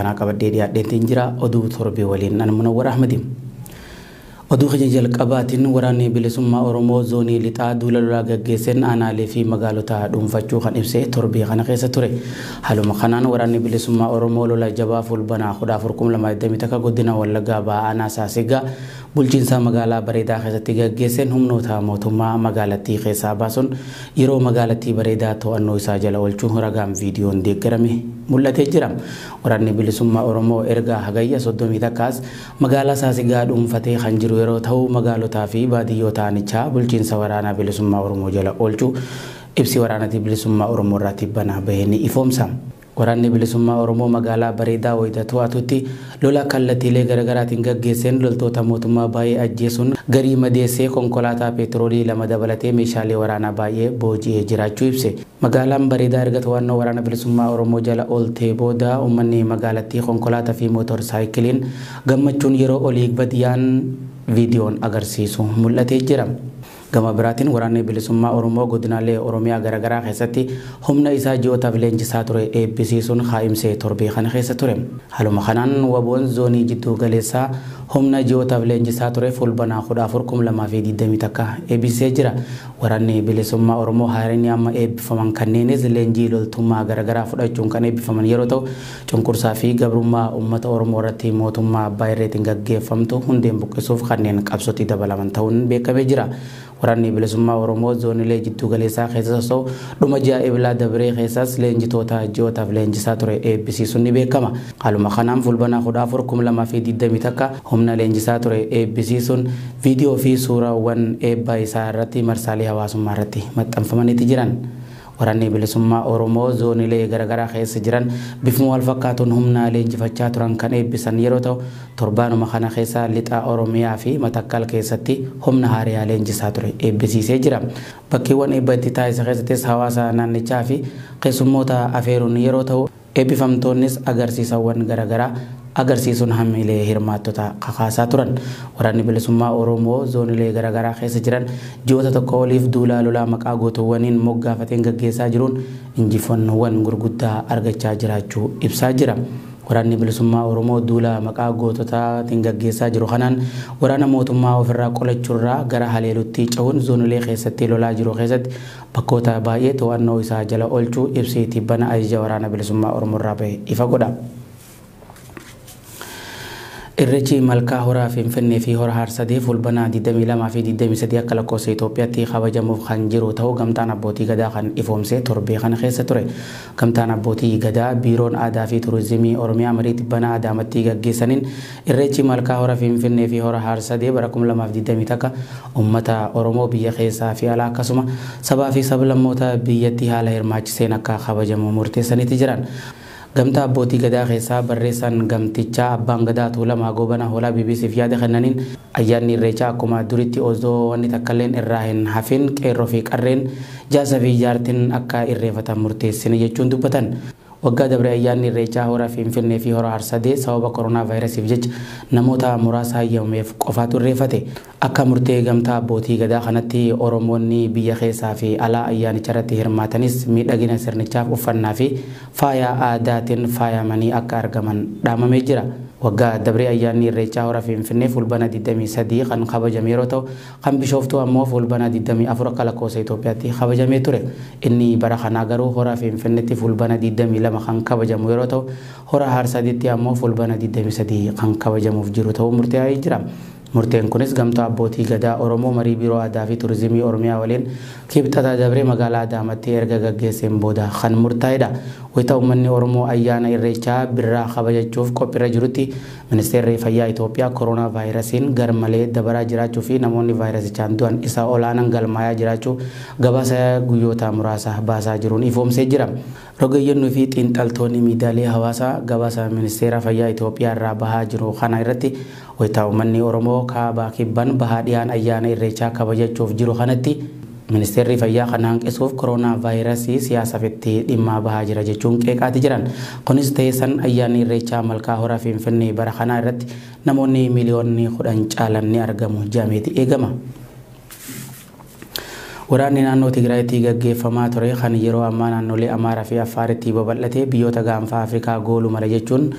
Kanaa qabadhee dhiyaadheetiin jira oduu torbee waliin an Munawwar Ahmadi. Oduu keenya jalqabaatiin waraanni bilisummaa Oromoo zoonii lixaa duula lolaa gaggeesseen aanaalee fi magaalota dhuunfachuu kan ibse torbee kana keessa ture. Haaluma kanaan waraanni bilisummaa Oromoo lola jabaa fulbanaa 14,2021 godina Wallaggaa Bahaa aanaa Saasigaa bulchiinsa magaalaa Bareedaa keessatti gaggeesseen humnoota mootummaa magaalattii keessaa baasuun yeroo magaalattii Bareedaa to'annoo isaa jala oolchuun ragaan viidiyoon deeggarame mul'atee jira. Waraanni bilisummaa Oromoo erga hagayya 31 magaalaa Saasigaa dhuunfatee kan jiru yeroo ta'u magaalotaa fi baadiyyoota aanichaa bulchiinsa waraanaa bilisummaa Oromoo jala oolchuu ibsi waraanaatii bilisummaa Oromoo irraa banaa bahee ni ifoomsa. Waraanni bilisummaa Oromoo magaalaa Bareedaa wayita to'atutti lola kallattiilee garaagaraatiin gaggeesseen loltoota mootummaa baay'ee ajjeesuun garii madeessee konkolaataa peetiroolii 2 dabalatee meeshaalee waraanaa baay'ee booji'ee jiraachuu ibse. Magaalaan Bareedaa erga to'annoo waraana bilisummaa Oromoo jala ooltee booda uummanni magaalattii konkolaataa fi mootorsaayikiliin gammachuun yeroo olii badiyaan viidiyoon agarsiisu mul'atee jira. Gama biraatiin waraanni bilisummaa Oromoo godinaalee Oromiyaa garaagaraa keessatti humna isaa ji'ootaaf leenjisaa ture eebbisiisuun haa'imsee torbee kana keessa ture. Haaluma kanaan waboon zoonii jidduu galeessaa humna ji'ootaaf leenjisaa ture fulbanaa 14,2021 eebbisee jira. Waraanni bilisummaa Oromoo haaraan amma eebbifaman kanneenis leenjii loltummaa garaagaraa fudhachuun kan eebbifaman yeroo ta'u cunqursaa fi gabrummaa uummata Oromoo irratti mootummaa abbaa irreetiin gaggeeffamtu hundeen buqqisuuf kanneen qabsootti dabalaman ta'uun beekamee jira. Waraanni bilisummaa Oromoo zoonilee jidduu galeessaa keessa sosso'u dhuma ji'a Eblaa Dabree keessas leenjitoota ji'ootaaf leenjisaa ture eebbisiisuun ni beekama. Haaluma kanaan fulbanaa 14,2021 humna leenjisaa ture eebbisiisuun viidiyoo fi suuraawwan eebba isaa irratti marsaalee hawaasummaa irratti maxxanfamaniiti jiran. Waraanni bilisummaa Oromoo zoonilee garaagaraa keessa jiran bifuma wal fakkaatuun humna leenjifachaa turan kan eebbisan yeroo ta'u torbaanuma kana keessa lixa Oromiyaa fi Matakkal keessatti humna haaraa leenjisaa ture eebbisiisee jira. Bakkeewwan eebba itti taasise keessattis hawaasa naannichaa fi keessummoota afeeruun yeroo ta'u eebbifamtoonnis agarsiisawwan garaagaraa agarsiisuun hamilee hirmaattota kakaasaa turan. Waraanni bilisummaa Oromoo zoonilee garaagaraa keessa jiran ji'oota tokko oliif duula lolaa maqaa gootuwwaniin moggaafateen gaggeessaa jiruun injifannoowwan gurguddaa argachaa jiraachuu ibsaa jira. Waraanni bilisummaa Oromoo duula maqaa goototaatiin gaggeessaa jiru kanaan waraana mootummaa ofirraa qolachuurraa gara haleelutti cehuun zoonilee keessatti lolaa jiru keessatti bakkoota baay'ee to'annoo isaa jala oolchuu ibsi tibbana ajaja waraana bilisummaa Oromoo irraa bahe ifa godha. Irreechi malkaa horaa Finfinnee fi hora Harsadee fulbanaa 22 fi 23 akka lakkoofsa Itoophiyaatti kabajamuuf kan jiru ta'uu gamtaan abbootii gadaa kan ifoomsee torbee kana keessa ture. Gamtaan abbootii gadaa biiroon aadaa fi turizimii Oromiyaa marii tibbanaa Adaamaatti gaggeessaniin irreechi malkaa hora Finfinnee fi hora Harsadee bara 2021 uummata Oromoo biyya keessaa fi alaa akkasuma sabaa fi sablammoota biyyattii haala hirmaachiseen akka kabajamu murteessaniiti jiran. Gamtaa abbootii gadaa keessaa barreessaan gamtichaa abbaan gadaa Tuulamaa Goobana Hoolaa BBCf yaada kennaniin ayyaanni irreechaa akkuma duritti osoo wanni takkalleen irraa hin hafin qeerroo fi qarreen jaarsa fi jaartiin akka irreeffatan murteessine jechuun dubbatan. Waggaa dabre ayyaanni irreechaa hora Finfinnee fi hora Harsadee sababa koronaa vaayirasiif jecha namoota muraasa hayyamameef qofaatu irreeffate. Akka murtee gamtaa abbootii gadaa kanatti Oromoonni biyya keessaa fi alaa ayyaanicha irratti hirmaatanis miidhagina sirnichaaf uffannaa fi faaya aadaatiin faayamanii akka argaman dhaamamee jira. Waggaa dabree ayyaanni irreechaa hora Finfinnee fulbana 23 kan kabajame yeroo ta'u kan Bishooftuu ammoo fulbana 24 akka lakkoofsa Itoophiyaatti kabajamee ture. Inni bara kanaa garuu hora Finfinneetti fulbana 22 kan kabajamu yeroo ta'u hora Harsadiitti ammoo fulbana 23 kan kabajamuuf jiru ta'uu murtaa'ee jira. Murteen kunis gamtaa abbootii gadaa Oromoo marii biiroo aadaa fi turizimii Oromiyaa waliin kibxata dabree magaalaa Adaamaatti erga gaggeesseen booda kan murtaa'edha. Wayita uummanni Oromoo ayyaana irreechaa birraa kabajachuuf qophiirra jirutti ministeerri fayyaa Itoophiyaa koronaa vaayirasiin garmalee dabaraa jiraachuu fi namoonni vaayirasichaan du'an isa olaanaan galmaayaa jiraachuu gabaasa guyyoota muraasa baasaa jiruun ifoomsee jira. Rogeeyyonni fi xiinxaltoonni miidiyaalee hawaasaa gabaasa ministeera fayyaa Itoophiyaa irraa bahaa jiru kana irratti wayita uummanni Oromoo kaabaa kibban bahaa dhiyaan ayyaana irreechaa kabajachuuf jiru kanatti ministeerri fayyaa kana hanqisuuf koronaa vaayirasii siyaasaaf itti dhimma bahaa jira jechuun qeeqaati jiran. Kunis ta'ee san ayyaanni irreechaa malkaa hora Finfinnee bara kanaa irratti namoonni miliyoonni 10 caalan ni argamu jedhameeti eegama. Waraanni naannoo Tigraayitti gaggeeffamaa ture kan yeroo ammaa naannolee Amaaraa fi Affaaritti babal'atee biyyoota gaanfa Afrikaa gooluu mala jechuun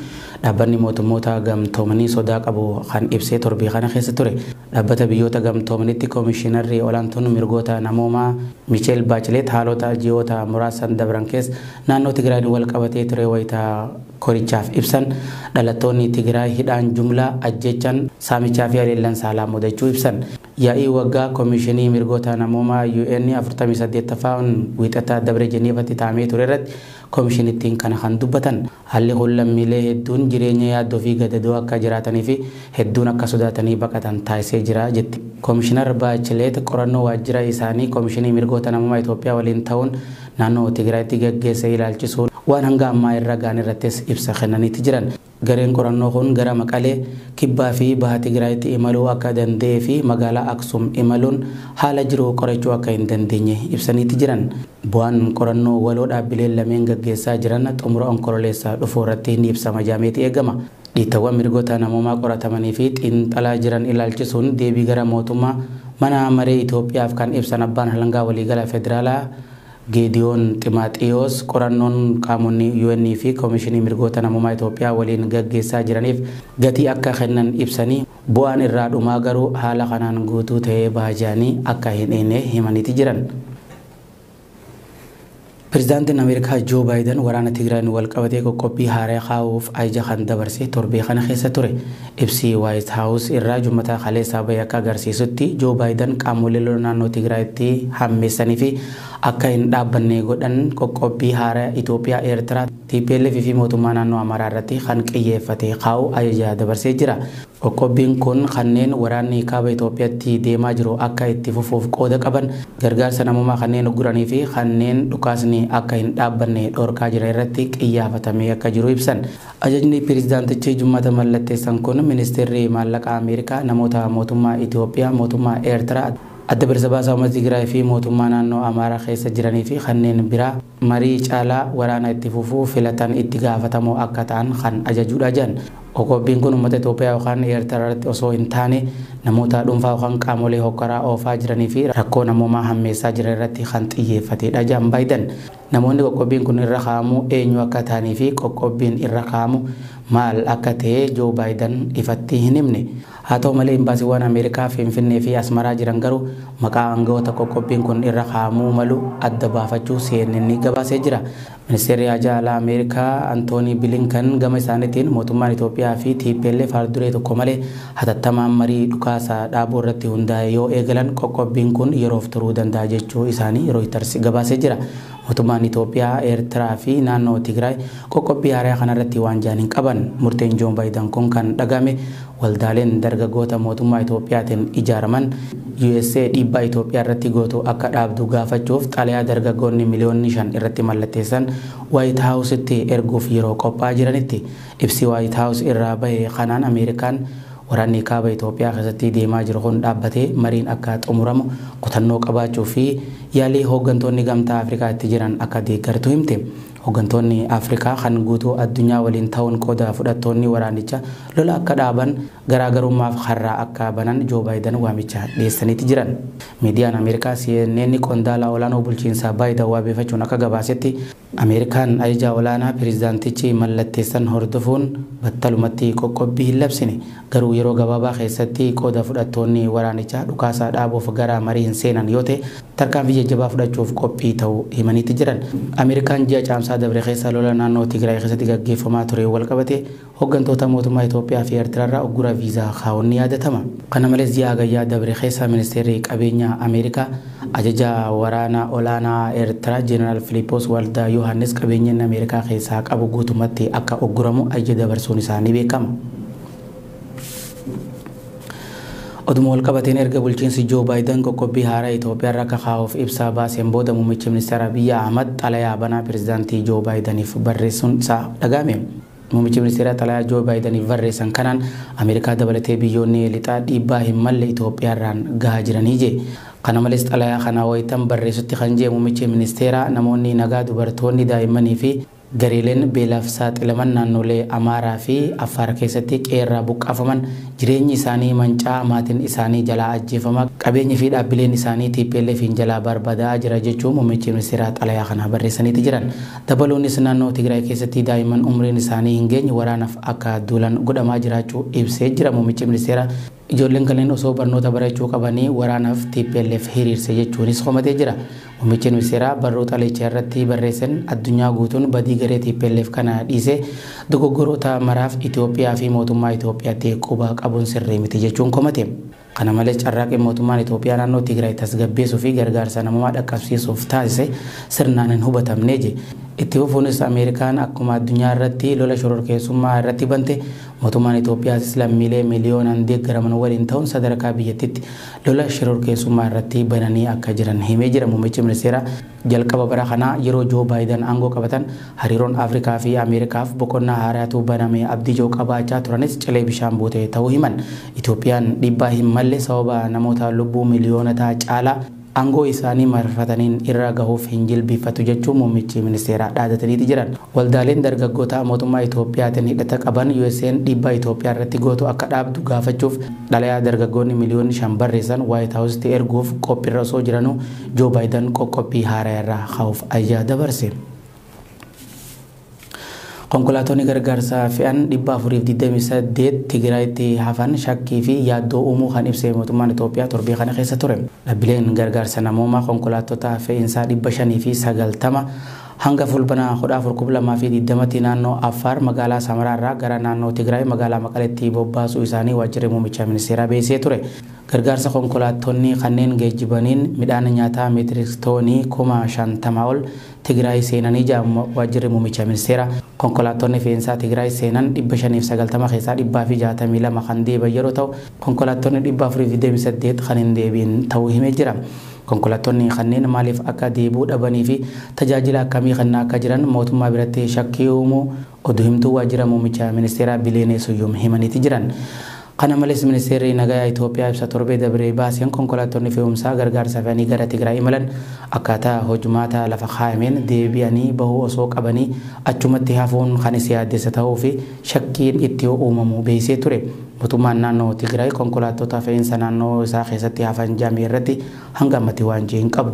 Dhaabbanni mootummoota gamtoomanii sodaa qabu kan ibsee torbee kana keessa ture. Dhaabbata biyyoota gamtoomanitti koomishinarri olaantuun mirgoota namoomaa Micheel Baachileet haalota ji'oota muraasan dabran keessa naannoo Tigraayin wal qabatee ture wayitaa korichaaf ibsan dhalattoonni Tigraay hidhaan jumlaa ajjechan saamichaa fi haleellan saalaa mudachuu ibsan. Yaa'ii waggaa koomishinii mirgoota namoomaa UN 48ffaan wiixataa dabre Jeneevatti taa'amee ture irratti koomishinittiin kana kan dubbatan. Haalli kun lammiilee hedduun jireenya yaaddoo fi gadadoo akka jiraatanii fi hedduun akka sodaatanii baqatan taasisee jira jetti. Koomishinar Baachileet qorannoo waajjira isaanii koomishinii mirgoota namoomaa Itoophiyaa waliin ta'uun naannoo Tigraayitti gaggeesse ilaalchisuun waan hanga ammaa irra ga'an irrattis ibsa kennaniiti jiran. Gareen qorannoo kun gara Maqalee, Kibbaa fi Baha Tigraayitti imaluu akka danda'ee fi magaalaa Aksum imaluun haala jiru qorachuu akka hin dandeenye ibsaniiti jiran. Bu'aan qorannoo waloo dhaabbileen lameen gaggeessaa jiran xumura onkololeessaa dhufuu irratti ni ibsama jedhameeti eegama. Dhiittawwan mirgoota namoomaa qoratamanii fi xiinxalaa jiran ilaalchisuun deebii gara mootummaa mana maree Itoophiyaaf kan ibsan abbaan alangaa waliigala federaalaa Geediyoon Ximaaxiyoos qorannoon qaamonni UN fi Koomishinii Mirgoota Namoomaa Itoophiyaa waliin gaggeessaa jiraniif gatii akka kennan ibsanii bu'aan irraa dhumaa garuu haala kanaan guutuu ta'ee baajanii akka hin eegne himaniiti jiran. Pireezidaantiin Ameerikaa Joo Baayiden waraana Tigraayin wal qabatee qoqqobbii haaraa kaa'uuf ajaja kan dabarse torbee kana keessa ture. Ibsi Waayit Haawus irraa Jummataa kaleessaa bahe akka agarsiisutti Joo Baayiden qaamolee lola naannoo Tigraayitti hammeessanii fi akka hin dhaabbanne godhan qoqqobbii haaraa Itoophiyaa, Eertiraa, TPLF fi mootummaa naannoo Amaaraa irratti kan xiyyeeffate kaa'u ajaja dabarsee jira. Qoqqobbiin kun kanneen waraanni kaaba Itoophiyaatti deemaa jiru akka itti fufuuf qooda qaban, gargaarsa namoomaa kanneen ugguranii fi kanneen dhukaasni akka hin dhaabbanne dhorkaa jiran irratti qiyyaafatamee akka jiru ibsan. Ajajni pireezidaantichi Jummata mallatteessan kun ministeerri maallaqa Ameerikaa namoota mootummaa Itoophiyaa, mootummaa Eertiraa, adda bilisa baasaa uummata Tigraay fi mootummaa naannoo Amaaraa keessa jiranii fi kanneen biraa marii caalaa waraana itti fufuu filatan itti gaafatamoo akka ta'an kan ajajuudha jedhan. Qoqqobbiin kun uummata Itoophiyaa yookaan Eertiraa irratti osoo hin taane namoota dhuunfaa yookaan qaamolee hokkaraa oofaa jiranii fi rakkoo namoomaa hammeessaa jiran irratti kan xiyyeeffatedha jedhan Baayiden. Namoonni qoqqobbiin kun irra kaa'amu eenyu akka ta'anii fi qoqqobbiin irra kaa'amu maal akka ta'e Joo Baayiden ifatti hin himne. Haa ta'u malee imbaasiiwwan Ameerikaa Finfinnee fi Asmaraa jiran garuu maqaa aangawoota qoqqobbiin kun irra kaa'amuu malu adda baafachuu CNN gabaasee jira. Ministeerri Haajaa Alaa Ameerikaa Antoonii Bilinkan gama isaaniitiin mootummaan Itoophiyaa fi TPLF haal-duree tokko malee hatattamaan marii dhukaasaa dhaabuu irratti hundaa'e yoo eegalan qoqqobbiin kun yeroof turuu danda'a jechuu isaanii Reuters gabaasee jira. Mootummaan Itoophiyaa, Eertiraa fi naannoo Tigraay qoqqobbii haaraa kanarratti waan jaan hin qaban. Murteen Joon Baayiden kun kan dhagame waldaaleen dargaggoota mootummaa Itoophiyaatiin ijaaraman USA dhiibbaa Itoophiyaa irratti gootu akka dhaabdu gaafachuuf xalayaa dargaggoonni miliyoonni 5 irratti mallatteessan Waayit Haawusitti erguuf yeroo qophaa'aa jiranitti. Ibsi Waayit Haawus irraa bahe kanaan Ameerikaan waraanni kaaba Itoophiyaa keessatti deemaa jiru kun dhaabbatee mariin akka xumuramu kutannoo qabaachuu fi yaalii hooggantoonni gamtaa Afrikaa itti jiran akka deeggartu himte. Hooggantoonni Afrikaa kan guutuu addunyaa waliin ta'uun qooda fudhattoonni waraanicha lola akka dhaaban garaagarummaaf karraa akka banan Joo Baayiden waamicha dhiyeessaniiti jiran. Miidiyaan Ameerikaa CNN qondaala olaanoo bulchiinsa Baayiden waabeeffachuun akka gabaasetti Ameerikaan ajaja olaanaa pireezidaantichi mallatteessan hordofuun battalumatti qoqqobbii hin labsine. Garuu yeroo gabaabaa keessatti qooda fudhattoonni waraanichaa dhukaasaa dhaabuuf gara marii hin seenan yoo ta'e tarkaanfii jajjabaa fudhachuuf qophii ta'uu himaniiti jiran. Ameerikaan ji'a caamsaa dabre keessa lola naannoo Tigraay keessatti gaggeeffamaa ture wal qabate hooggantoota mootummaa Itoophiyaa fi Eertiraa irraa uggura viizaa kaa'uun ni yaadatama. Kana malees ji'a hagayyaa dabre keessa ministeerri qabeenyaa Ameerikaa ajaja waraanaa olaanaa Eertiraa Jeneraal Filiippoos Waldaa Yohaannis qabeenyaan Ameerikaa keessaa qabu guutummaatti akka ugguramu ajaja dabarsuun isaanii beekama. Oduma wal qabateen erga bulchiinsi Joo Baayiden qoqqobbii haaraa Itoophiyaa irra akka kaa'uuf ibsa baaseen booda muummichi ministeera Abiyyi Ahmad xalayaa banaa pireezidaantii Joo Baayideniif barreessuun isaa dhaga'ame. Muummichi ministeera xalayaa Joo Baayideniif barreessan kanaan Ameerikaa dabalatee biyyoonni lixaa dhiibbaa hin malle Itoophiyaa irraan gahaa jiranii jee. Kana malees xalayaa kana wayitan barreessutti kan jee muummichi ministeera namoonni nagaa dubartoonni daa'immanii fi Gareeleen beelaaf saaxilaman naannolee Amaaraa fi Affaar keessatti qeerraa buqqaafaman jireenyi isaanii mancaa, maatiin isaanii jalaa ajjeefamaa, qabeenyi fi dhaabbileen isaanii TPLF'n jalaa barbadaa'aa jira jechuun muummichi ministeeraa xalayaa kana barreessaniiti jiran. Dabaluunis naannoo Tigraay keessatti daa'imman umriin isaanii hin geenye waraanaaf akka duulan godhamaa jiraachuu ibsee jira muummichi ministeeraa. Ijoolleen kanneen osoo barnoota barachuu qabanii waraanaaf TPLF hiriirse jechuunis komatee jira. Muummichi ministeeraa barruu xalayichaa irratti barreessan addunyaa guutuun badii garee TPLF kana dhiisee dogoggoroota maraaf Itoophiyaa fi mootummaa Itoophiyaatti quba qabuun sirrii miti jechuun komate. Kana malees carraaqqii mootummaan Itoophiyaa naannoo Tigraay tasgabbeessuu fi gargaarsa namummaa dhaqqabsiisuuf taasise sirnaan hin hubatamne je. Itti fufuunis Ameerikaan akkuma addunyaa irratti lola shororkeessummaa irratti bante mootummaan Itoophiyaatis lammiilee miliyoonaan deeggaraman waliin ta'uun sadarkaa biyyattiitti lola shororkeessummaa irratti bananii akka jiran himee jira. Muummichi ministeeraa jalqaba bara kanaa yeroo Joo Baayiden aangoo qabatan hariiroon Afrikaa fi Ameerikaaf boqonnaa haaraatu baname abdii joo qabaachaa turanis cilee bishaan buute ta'uu himan. Itoophiyaan dhiibbaa hin malle sababa namoota lubbuu miliyoonotaa caalaa aangoo isaanii marfataniin irra gahuuf hin jilbiffatu jechuun muummichi ministeeraa dhaadataniiti jiran. Waldaaleen dargaggoota mootummaa Itoophiyaatiin hidhata qaban USA'n dhiibbaa Itoophiyaa irratti gootu akka dhaabdu gaafachuuf xalayaa dargaggoonni miliyoonni 5 barreessan White House-tti erguuf qophiirra osoo jiranuu Joo Baayiden qoqqophii haaraa irraa ka'uuf ayyaa dabarse. Konkolaattonni gargaarsaa fe'an 428 Tigraayitti hafan shakkii fi yaaddoo uumuu kan ibse mootummaan Itoophiyaa torbee kana keessa ture. Dhaabbileen gargaarsa namoomaa konkolaattota fe'iinsaa 590 hanga fulbana 14,2020 naannoo Affaar magaalaa Samaraa irraa gara naannoo Tigraay magaalaa Maqaleetti bobbaasuu isaanii waajjirri muummicha ministeeraa beeksisee ture. Gargaarsa konkolaattonni kanneen geejjibaniin midhaan nyaataa meetirik toonii 50,000 ol Tigraay seenanii jira waajjirri muummicha ministeeraa. Konkolaattonni fe'iinsaa Tigraay seenan 590 keessaa 162 kan deebi'an yeroo ta'u konkolaattonni 428 kan hin deebi'in ta'uu himee jira. Konkolaattonni kanneen maaliif akka deebi'uu dhabanii fi tajaajila akkamii kennaa akka jiran mootummaa biratti shakkii uumuu oduu himtuu waajjira muummicha ministeeraa Bileenee Suyyum himaniiti jiran. Kana malees ministeerri nagayaa Itoophiyaa ibsa torbee dabree baaseen konkolaattonni fe'umsaa gargaarsa fe'anii gara Tigraay imalan akkaataa hojumaata lafa kaa'ameen deebi'anii bahuu osoo qabanii achumatti hafuun kan isa yaaddessa ta'uu fi shakkiin itti uumamu beeksisee ture. Mootummaan naannoo Tigraay konkolaattota fe'iinsa naannoo isaa keessatti hafan jaamee irratti hanga ammatti waan hin qabu.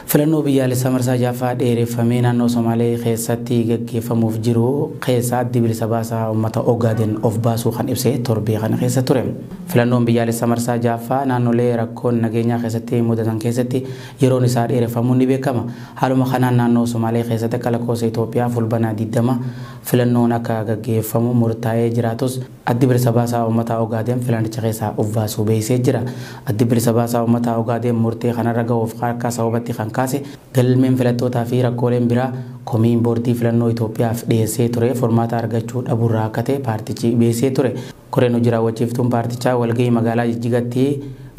Filannoo biyyaalessaa marsaa jaaffaa dheereffamee naannoo Somaalee keessatti gaggeeffamuuf jiru keessa addi bilisa baasaa uummata Ogaaden of baasuu kan ibse torbee kana keessa ture. Filannoon biyyaalessaa marsaa jaaffaa naannolee rakkoon nageenyaa keessatti mudatan keessatti yeroon isaa dheereffamuun ni beekama. Haaluma kanaan naannoo Somaalee keessatti akka lakkoofsa Itoophiyaa fulbana 20 filannoon akka gaggeeffamu murtaa'ee jiraatus addi bilisa baasaa uummata Ogaaden filannicha keessaa of baasuu beeksisee jira. Addi bilisa baasaa uummata Ogaaden murtee kanarra gahuuf akka sababatti kan kaase galmeen filattootaa fi rakkooleen biraa komiin boordii filannoo Itoophiyaaf dhiyeessee ture furmaata argachuu dhabuurraa akka ta'e paartichi beeksisee ture. Koreen hojii raawwachiiftuun paartichaa walgahii magaalaa Jijjigatti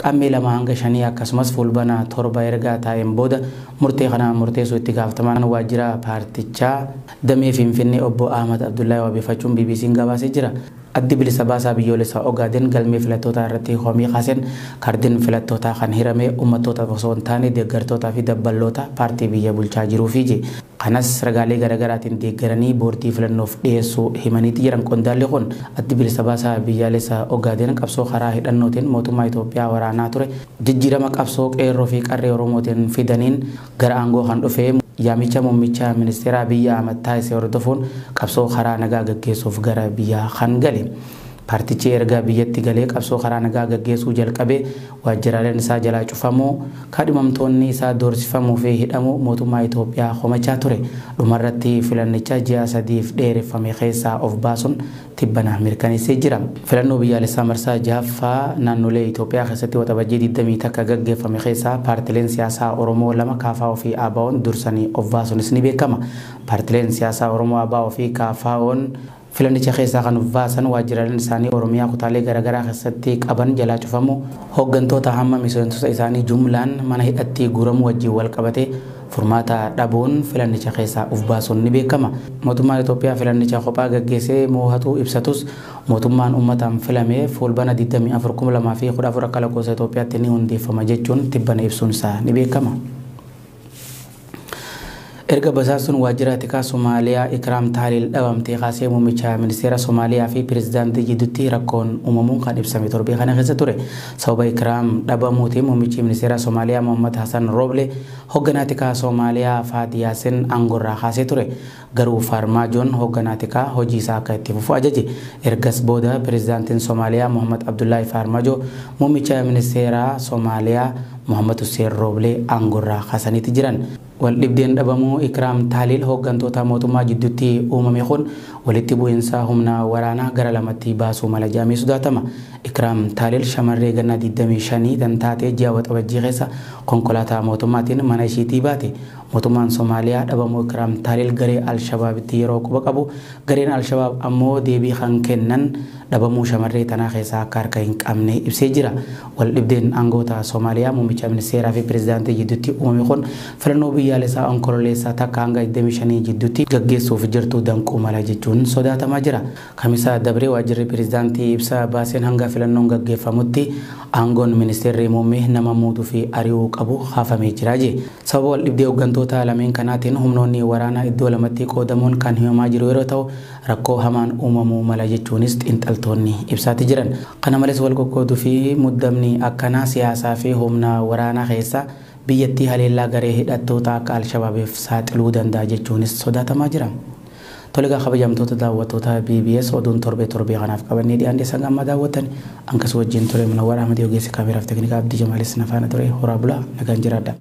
qammee 2 hanga 5 akkasumas fulbana 7 erga taa'een booda murtee kana murteessuu itti gaafatamaan waajjira paartichaa damee Finfinnee obbo Ahmad Abdullahi wabeeffachuun BBC'n gabaasee jira. Addi bilisa baasaa biyyoolessaa Ogaaden galmee filattootaa irratti komii kaaseen kaardiin filattootaa kan hirame uummattootaaf osoo hin taane deeggartootaa fi dabballoota paartii biyya bulchaa jiruufi je. Kanas ragaalee garaagaraatiin deeggaranii boordii filannoof dhiyeessuu himaniiti jiran qondaalli kun addi bilisa baasaa biyyaalessaa Ogaaden qabsoo karaa hidhannootiin mootummaa Itoophiyaa waraanaa ture jijjiirama qabsoo qeerroo fi qarree Oromootiin fidaniin gara aangoo kan dhufe yaamicha muummicha ministeeraa Abiyyi Ahmad taasise hordofuun qabsoo karaa nagaa gaggeessuuf gara biyyaa kan gale. Paartichi erga biyyatti galee qabsoo karaa nagaa gaggeessuu jalqabee waajjiraaleen isaa jalaa cufamuu, kaadhimamtoonni isaa doorsifamuu fi hidhamuu mootummaa Itoophiyaa komachaa ture. Dhumarratti filannicha ji'a 3 dheereffame keessaa of baasuun tibbana mirkaneessee jira. Filannoo biyyaalessaa marsaa 6ffaa naannolee Itoophiyaa keessatti waxabajjii 21 gaggeeffame keessaa paartileen siyaasaa Oromoo 2 KFO fi ABO'n dursanii of baasuunis ni beekama. Paartileen siyaasaa Oromoo ABO fi KFO'n filannicha keessaa kan of baasan waajjiraaleen isaanii Oromiyaa kutaalee garaagaraa keessatti qaban jalaa cufamu hooggantoota hamma miseensota isaanii jumlaan mana hidhatti guuramuu wajjin wal qabate furmaata dhabuun filannicha keessaa of baasuun ni beekama. Mootummaan Itoophiyaa filannicha kophaa gaggeessee moo'atu ibsatus mootummaan uummataan filame fulbana 24 2014 akka lakkoofsa Itoophiyaatti ni hundeeffama jechuun tibbana ibsuun isaa ni beekama. Erga basaasuun waajjira tikaa Somaaliyaa Ikraam Taaliil dhabamtee kaasee muummicha ministeera Somaaliyaa fi pirezidaantii jidduutti rakkoon uumamuun kan ibsame torbee kana keessa ture. Sababa Ikraam dhabamuutiin muummichi ministeera Somaaliyaa Mohammad Hassan Rooble hoogganaa tikaa Somaaliyaa Faad Yaasin aangoorraa kaasee ture. Garuu Farmaajoon hoogganaa tikaa hojii isaa akka itti fufu ajaje. Ergas booda pirezidaantiin Somaaliyaa Mohammad Abdullaahi Farmaajoo muummicha ministeera Somaaliyaa Mohammad Hussein Rooblee aangoorraa kaasaniiti jiran. Waldhibdeen dhabamuu Ikraam Taaliil hooggantoota mootummaa jidduutti uumame kun walitti bu'iinsa humna waraanaa gara lamatti baasuu mala jedhamee sodaatama. Ikraam Taaliil shamarree ganna 25 kan taate ji'a Waxabajjii keessa konkolaataa mootummaatiin mana ishiitii baate. Mootummaan Somaaliyaa dhabamuu Ikraam Taaliil garee Alshabaabitti yeroo quba qabu, gareen Alshabaab ammoo deebii kan kennan dhabamuu shamarree tanaa keessaa akka harka hin qabne ibsee jira. Waldhibdeen aangoota Somaaliyaa muummicha ministeeraa fi pirezidaantii jidduutti uumame kun filannoo biyyaalessaa Onkololeessaa 1 hanga 25 jidduutti gaggeessuuf jirtu danquu mala jechuun sodaatamaa jira. Kamisa dabree waajjirri pirezidaantii ibsa baaseen hanga filannoon gaggeeffamutti aangoon ministeerri muummee nama muuduu fi ari'uu qabu kaafamee jira jee. Sababa waldhibdee hooggantoota lameen kanaatiin humnoonni waraanaa iddoo lamatti qoodamuun kan himamaa jiru yeroo ta'u, rakkoo hamaan uumamuu mala jechuunis xiinxaltoonni ibsaati jiran. Kana malees wal qoqqooduu fi muddamni akkanaa siyaasaa fi humna waraanaa keessa biyyattii haleellaa garee hidhattoota akka Alshabaabiif saaxiluu danda'a jechuunis sodaatamaa jira. Tolegaa kabajamtoota daawwattoota BBS, oduun torbee torbee kanaaf qabannee dhiyaanne san amma daawwattan ankas wajjin ture Munawwar Ahmad, ogeessi kaameraaf teknikaa Abdii Jamaalis na faana ture. Horaa bulaa, nagaan jiraadha.